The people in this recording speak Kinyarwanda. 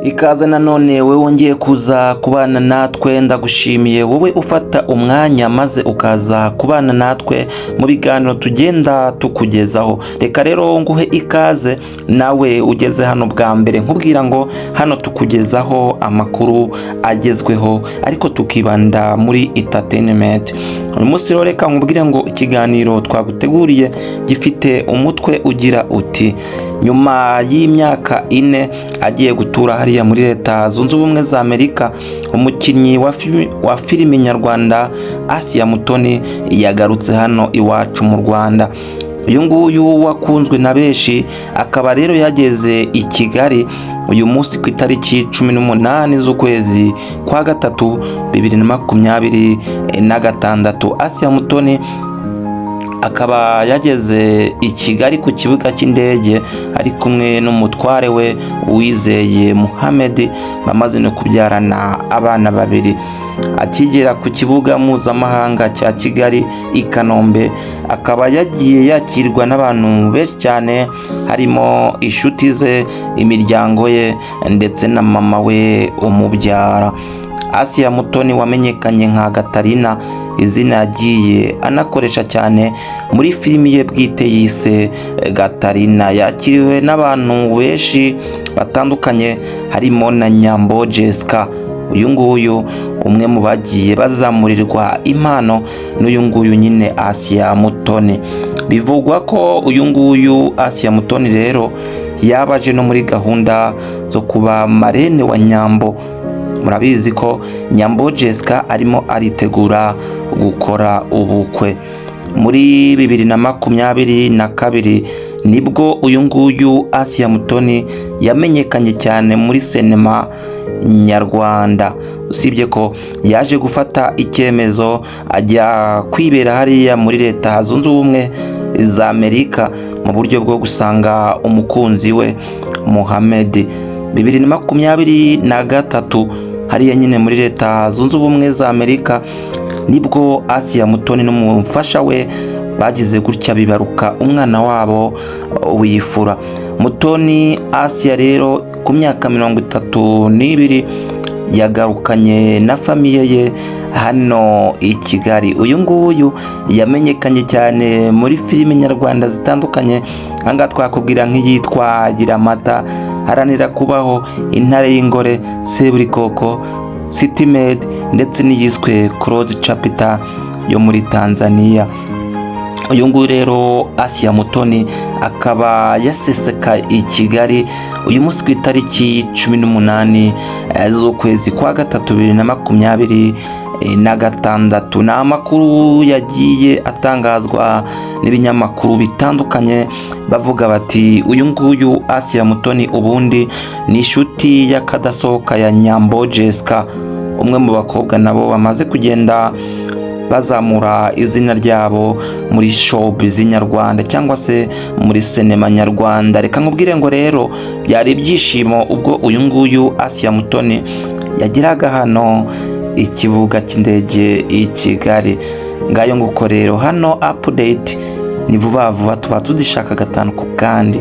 Ikaze nanone wowe wongeye kuza kubana natwe. Ndagushimiye wowe ufata umwanya maze ukaza kubana natwe mu biganiro tugenda tukugezaho. Reka rero nguhe ikaze nawe ugeze hano bwa mbere, nkubwira ngo hano tukugezaho amakuru agezweho, ariko tukibanda muri entertainment. Uyu munsi rero reka nkubwire ngo ikiganiro twaguteguriye gifite umutwe ugira uti: "Nyuma y'imyaka 4 agiye gutura hariya muri Leta Zunze Ubumwe za Amerika, umukinnyi wa filimi nyarwanda Asia Mutoni yagarutse hano iwacu mu Rwanda." Uyu nguyu wakunzwe na benshi akaba rero yageze i Kigali uyu munsi ku itariki 18 z'ukwezi kwa gatatu 2026. Asia Mutoni akaba yageze i Kigali ku kibuga cy'indege ari kumwe n'umutware we Uwizeye Muhammed, bamaze no kubyarana abana babiri. Akigera ku kibuga mpuzamahanga cya Kigali i Kanombe, akaba yagiye yakirwa n'abantu benshi cyane, harimo inshuti ze, imiryango ye ndetse na mama we umubyara. Asia Mutoni wamenyekanye nka Gatarina, izina yagiye anakoresha cyane muri filimi ye bwite yise Gatarina, yakiriwe n'abantu benshi batandukanye, harimo na Nyambo Jessica. Uyu nguyu umwe mu bagiye bazamurirwa impano n'uyu nguyu nyine Asia Mutoni. Bivugwa ko uyu nguyu Asia Mutoni rero yaba aje no muri gahunda zo kuba marraine wa Nyambo. Murabizi ko Nyambo Jessica arimo aritegura gukora ubukwe. Muri 2022 nibwo uyu nguyu Asia Mutoni yamenyekanye cyane muri sinema nyarwanda, usibye ko yaje gufata icyemezo ajya kwibera hariya muri Leta Zunze Ubumwe za Amerika mu buryo bwo gusanga umukunzi we Muhammed. 2023, hariya nyine muri Leta Zunze Ubumwe za Amerika, nibwo Asia Mutoni n'umufasha we bagize gutya bibaruka umwana wabo w'imfura. Mutoni Asia rero ku myaka 32 yagarukanye na famille ye hano i Kigali. Uyu nguyu yamenyekanye cyane muri filime nyarwanda zitandukanye. Ahangaha twakubwira nk'iyitwa Gira Amata, Haranira Kubaho, Intare y'Ingore, Seburikoko, City Maid ndetse n'iyiswe Close Chapter yo muri Tanzania. Uyu nguyu rero Asia Mutoni akaba yaseseka i Kigali uyu munsi ku itariki 18 z'ukwezi kwa gatatu 2026. Ni amakuru yagiye atangazwa n'ibinyamakuru bitandukanye, bavuga bati uyu nguyu Asia Mutoni ubundi ni inshuti y'akadasohoka ya Nyambo Jessica, umwe mu bakobwa nabo bamaze kugenda bazamura izina ryabo muri showbiz nyarwanda cyangwa se muri sinema nyarwanda. Reka nkubwire ngo rero byari ibyishimo ubwo uyu nguyu Asia Mutoni yageraga hano ikibuga cy'indege i Kigali. Ngayo nguko rero, hano update ni vuba vuba, tuba tuzishaka gatanu ku kandi.